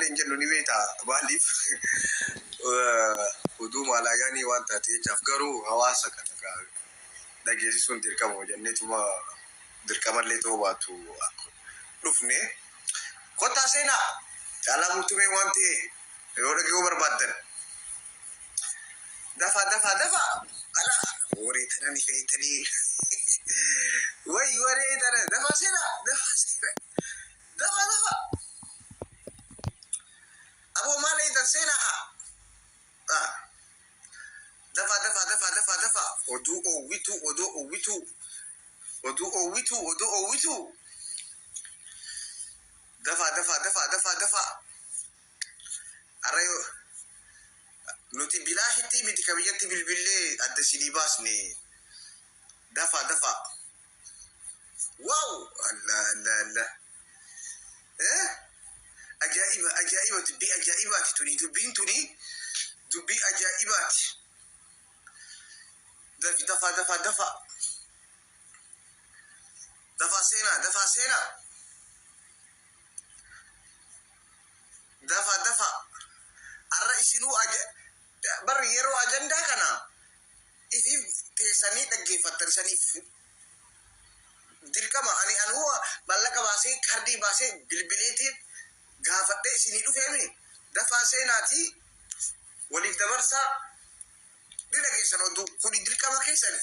Kanallee hin jennu ni beekta maaliif oduu maalaayaanii waan taate jechaaf garuu hawaasa kana dhageessisuun dirqama jenneetuma dirqamallee ta'uu baatu dhufne. Kottaa seenaa Caalaa Bultumee waan ta'e yoo dhaga'uu barbaaddan. Dafaa dafaa dafaa ala waree tana ni feetanii way waree tana dafaa seenaa dafaa seenaa dafaa dafaa aboo maal eeytan seenaa haa dafaa dafaa dafaa dafaa dafaa oduu oowwituu oduu oowwituu oduu oowwituu oduu oowwituu dafaa dafaa dafaa dafaa dafaa arra yoo nuti bilaashitti miti ka biyyatti bilbillee adda isinii baasne dafaa dafaa wow Allah Allah Allah eh ajaa'iba ajaa'iba dubbii ajaa'ibaati tuni dubbiin tuni dubbii ajaa'ibaati dafi dafaa dafaa dafaa dafaa seenaa dafaa seenaa dafa dafa arra isinuu bar yeroo ajandaa kana ifiif teessanii dhaggeeffattan saniif dirqama ani anuu mallaqa baasee kardii baasee bilbileetiin gaafadhee isinii dhufeemi dafaa seenaatii waliif dabarsaa ni dhageessan oduu kuni dirqama keessani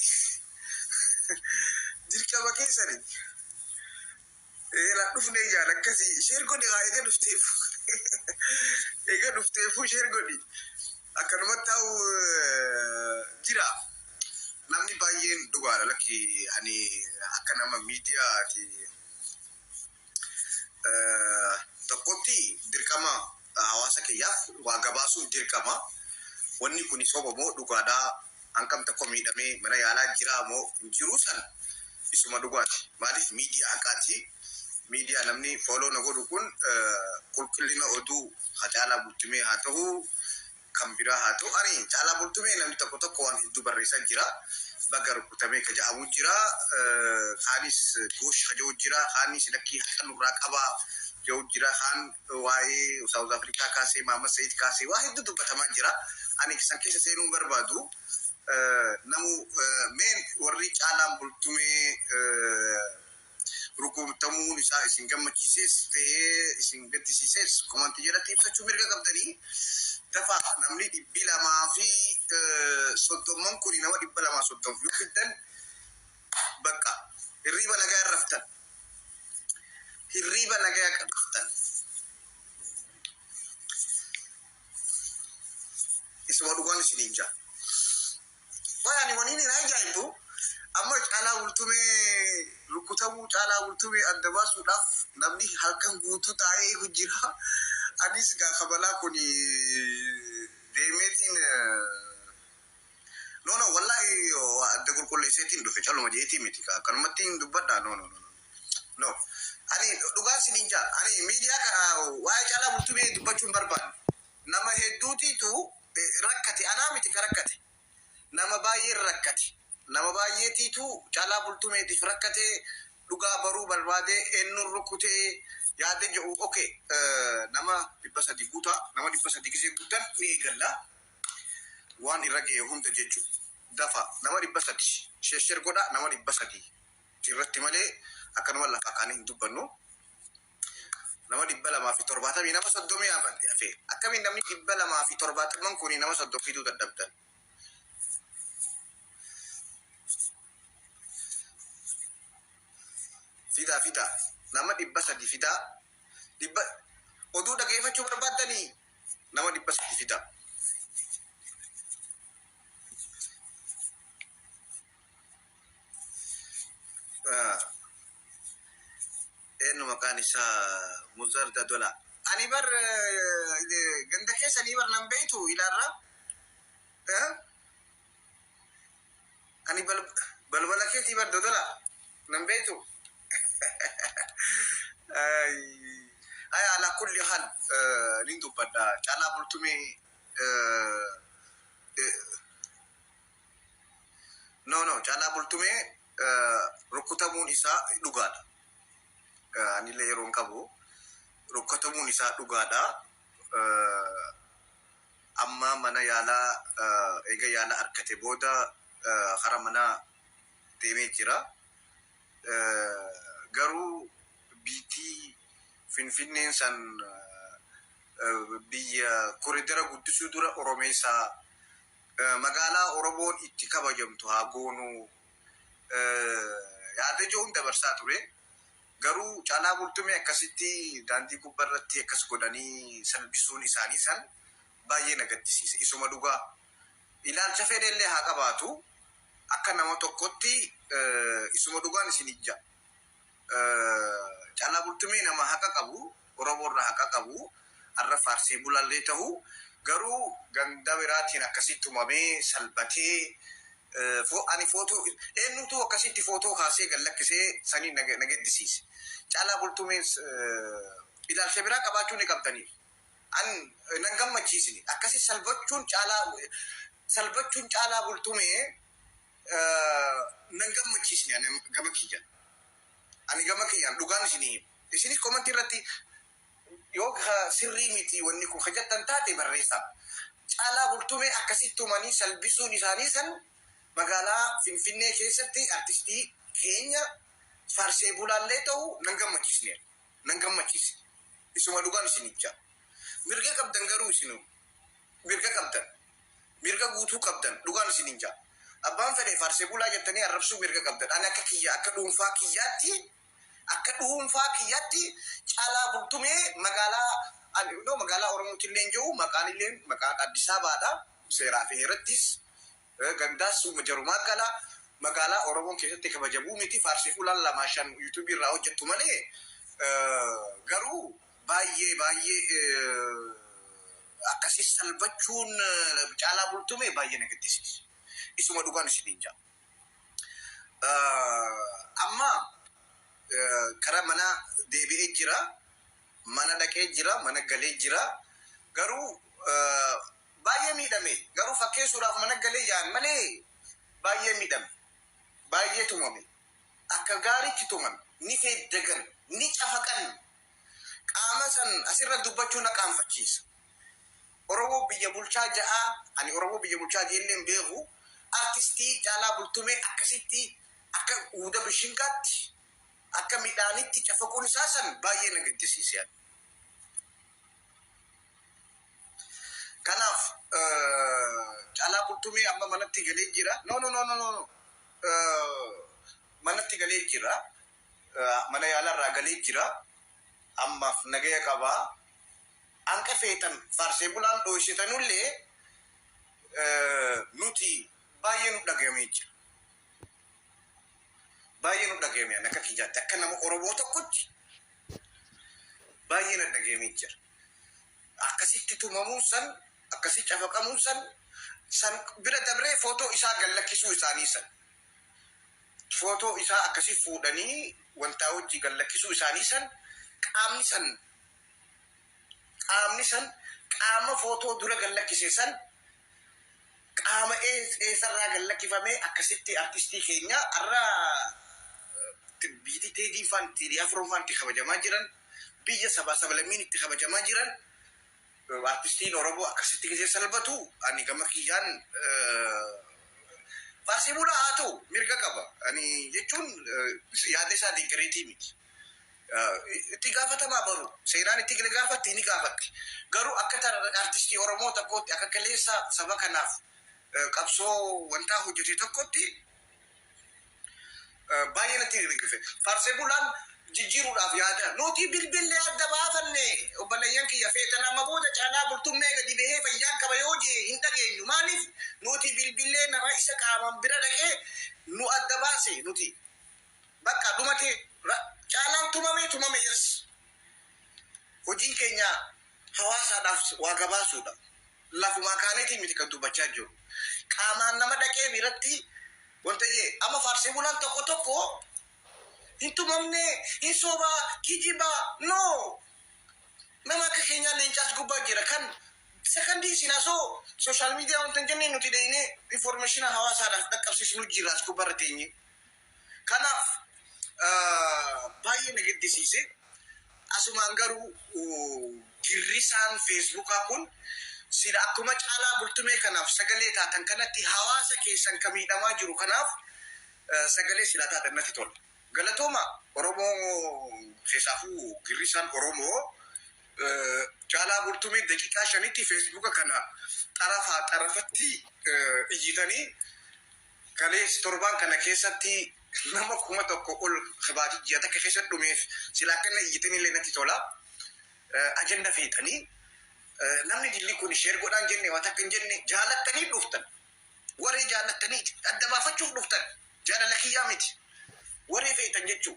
dirqama keessani. Eela dhufne ijaan akkasii share godhi haa eega dhufteefu eega dhufteefu share godhi akkanumatti taa'u jira. Namni baay'een dhugaadha lakki ani akka nama miidiyaati tokkotti dirqama hawaasa kiyyaaf waa gabaasuun dirqama. Wanni kuni soba moo dhugaadhaa hangam tokko miidhamee mana yaalaa jiraa moo hin jiruu san isuma dhugaati. Maaliif miidiyaa haqaati. Miidiyaa namni follow na godhu kun qulqullina oduu ha Caalaa Bultumee haa ta'u kan biraa haa ta'u ani Caalaa Bultumee namni tokko tokko waan hedduu barreessaa jira. Baga rukutamee ka ja'amu jira. Kaanis goosh ka ja'u jira. Kaanis lakkii haqa nurraa qabaa ja'u jira. Kaan waa'ee South Africa kaasee Maamad Sayid kaasee waa hedduu dubbatamaa jira. Ani san keessa seenuu hin barbaadu. Namu meen warri Caalaan Bultumee rukutamuu isaa isin gammachiisees ta'ee isin gaddisiisees komantii jalatti ibsachuu mirga qabdanii dafa namni 230 kun nama 230 yoo fiddan bakka hirriiba nagaa raftan hirriiba nagaa raftan isuma dhugaan isiniin jaa. Wayi ani waniin hin ajaa'ibu amma Caalaa Bultumee rukutamuu Caalaa Bultumee adda baasuudhaaf namni halkan guutuu taa'ee eegu jira. Anis gaa kabalaa kun deemeetiin no no wallahi adda qulqulleesseetiin dhufe caluma jeetii miti akkanumatti hin dubbadha no no no no ani dhugaa isiniin jaa ani miidiyaa waa'ee Caalaa Bultumee dubbachuu hin barbaanne nama hedduutiitu rakkate anaa miti ka rakkate nama baay'een rakkate nama baay'eetiitu Caalaa Bultumeetiif rakkate dhugaa baruu barbaade eenyuun rukutee yaada jedhu okay nama 300 guutaa nama 300 gisee guutan ni eegalla waan irra ga'e hunda jechuudha. Dafa nama 300 share godha nama 300 irratti malee akkanuma lafa kaanii hin dubbannu. Nama 270 nama 30 hafe akkamiin namni 270 kuni nama 30 fiduu dadhabdan. Fidaa fidaa nama 300 fidaa dhibba oduu dhageeffachuu barbaaddanii nama 300 fidaa. Eenyu maqaan isaa Muzar Dadola. Ani bar ganda keessanii bar nan beektu ilaarra. Ani balbala keetii bar Dodola nan beektu. Ay ala kulli hal nin dubbadha. Caalaa Bultumee no no Caalaa Bultumee rukutamuun isaa dhugaadha. Anillee yeroo hin qabu rukutamuun isaa dhugaadha. Amma mana yaalaa eega yaala argate booda kara manaa deemee jira. Garuu biitii Finfinneen san biyya koridara guddisuu dura Oromeessaa magaalaa Oromoon itti kabajamtu haa goonuu yaada jiruun dabarsaa ture. Garuu Caalaa Bultumee akkasitti daandii gubbaarratti akkas godhanii salphisuun isaanii san baay'ee na gaddisiise. Isuma dhugaa ilaalcha fedhe haa qabaatu, akka nama tokkotti isuma dhugaan isin ijja. Caalaa Bultumee nama haqa qabu, Oromoorraa haqa qabu, har'a faarsee bulallee ta'u, garuu ganda biraatiin akkasitti tumamee salphatee, ani footoo eenyutu akkasitti footoo kaasee gad lakkisee sanii na gaddisiise. Caalaa Bultumeen ilaalcha biraa qabaachuu ni qabdanii. An nan gammachiisne. Akkasi salphachuun Caalaa Bultumee nan gammachiisne ani gama kiyyaan. Ani gama kiyyaan dhugaan isinii hima. Isinis komantii irratti yoo sirrii miti wanni kun hojjettan taate barreessaa. Caalaa Bultumee akkasitti tumanii salphisuun isaanii san magaalaa Finfinnee keessatti artistii keenya faarsee bulaallee ta'u nan gammachiisne. Nan gammachiisne. Isuma dhugaan isinichaa. Mirga qabdan garuu isinu. Mirga qabdan. Mirga guutuu qabdan dhugaan isinin jaa. Abbaan fedhe faarsee bulaa jettanii arrabsuu mirga qabdan. Ani akka kiyya, akka dhuunfaa kiyyaatti Caalaa Bultumee magaalaa no magaalaa Oromootti illee hin jiru, maqaan illee maqaan Addis Ababaadha. Seeraa fi heerattis gandaas jarumaa gala magaalaa Oromoon keessatti kabajamuu miti, faarsee fuulaan lamaa shan yuutuubii irraa hojjettu malee, garuu baay'ee baay'ee akkasii salphachuun Caalaa Bultumee baay'ee na gaddisiisa. Isuma dhugaan isiniin jaa. Amma karaa mana deebi'ee jira. Mana dhaqee jira. Mana galee jira. Garuu baay'ee miidhame. Garuu fakkeessuudhaaf mana galee jaan malee baay'ee miidhame. Baay'ee tumame. Akka gaariitti tumame. Ni feeddagan. Ni cafaqan. Qaama san asirra dubbachuu na qaanfachiisa. Oromoo biyya bulchaa ja'a, ani Oromoo biyya bulchaa jeelleen beeku, artistii Caalaa Bultumee akkasitti akka uuda bishingaatti, akka midhaanitti cafaquun isaa san baay'ee na gaddisiise. Kanaaf Caalaa Bultumee amma manatti galee jira. No, no, no, no, no. Manatti galee jira. Mana yaalarraa galee jira. Ammaaf nagaya qabaa. Hanqa feetan faarsee bulaan dhoositanullee nuti baay'ee nu dhagayamee jira. Baay'ee nu dhagayame akka kiyyaatti, akka nama Oromoo tokkotti baay'ee na dhagayamee jira. Akkasitti tumamuun san, akkasi cafaqamuun san, san bira dabree footoo isaa gad lakkisuu isaanii san. Footoo isaa akkasi fuudhanii wantaa hojii gad lakkisuu isaanii san, qaamni san qaama footoo dura gad lakkise san qaama eessarraa gad lakkifamee akkasitti artistii keenya har'a biyyi Teedii faan, Teedii Afroo faan itti kabajamaa jiran, biyya sabaa sablammiin itti kabajamaa jiran, artistiin Oromoo akkasitti gisee salphatu, ani gama kiyyaan faarsee bulaa haa ta'u mirga qaba. Ani jechuun yaada isaa deeggareetii miti. Itti gaafatamaa baru seenaan itti gaafatti ni gaafatti. Garuu akka artistii Oromoo tokkootti, akka kaleessa saba kanaaf qabsoo wantaa hojjete tokkotti baay'ee natti rigife. Faarsee bulaan jijjiiruudhaaf yaada. Nuti bilbillee adda baafanne, obboleeyyan kiyya, feetan amma booda Caalaa Bultummee gadi bahee fayyaan qaba yoo jee hin dhageenyu. Maaliif? Nuti bilbillee nama isa qaamaan bira dhaqee nu adda baase nuti. Bakka dhumate Caalaan tumame tumame, yes. Hojiin keenya hawaasaadhaaf waa gabaasuudha. Lafumaa kaaneetii miti kan dubbachaa jiru. Qaamaan nama dhaqee biratti wanta jee amma faarsee bulaan tokko tokko hin tumamne, hin sobaa, kijibaa, no. Nama akka keenyaa leencaas gubbaa jira kan sakandii isin asoo social media wanta hin jenne nuti dheenee information hawaasaadhaaf dhaqqabsiisnu jira as gubbaarra teenye. Kanaaf baay'ee na gaddisiise. Asumaan garuu Girrisaan Feesbuukaa kun sila akkuma Caalaa Bultumee kanaaf sagalee taatan kanatti hawaasa keessan ka miidhamaa jiru kanaaf sagalee silaa taatan natti tola. Galatooma Oromoo, keessaafuu girrisaan Oromoo Caalaa Bultumee daqiiqaa 5tti Feesbuuka kana xarafaa xarafatti iyyitanii, kalees torbaan kana keessatti nama 1000 ol baatii ji'a takka keessa dhumeef sila akkana iyyitanillee natti tola. Ajanda feetanii namni dilli kun share godhaan jenne, waan takka hin jenne, jaalattanii dhuftan. Waree jaalattanii adda baafachuuf dhuftan, jaalala kiyyaa miti. Waree feetan jechuu.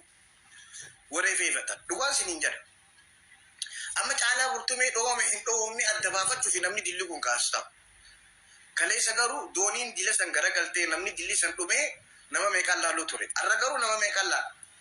Waree feefatan. Dhugaan siniin jedha. Amma Caalaa Bultumee dhoowame hin dhoowwamne adda baafachuuf namni dilli kun kaasu ta'a. Kaleessa garuu dooniin dila san garagaltee namni dilli san dhumee nama meeqaan laaluu ture. Har'a garuu nama meeqaan laala.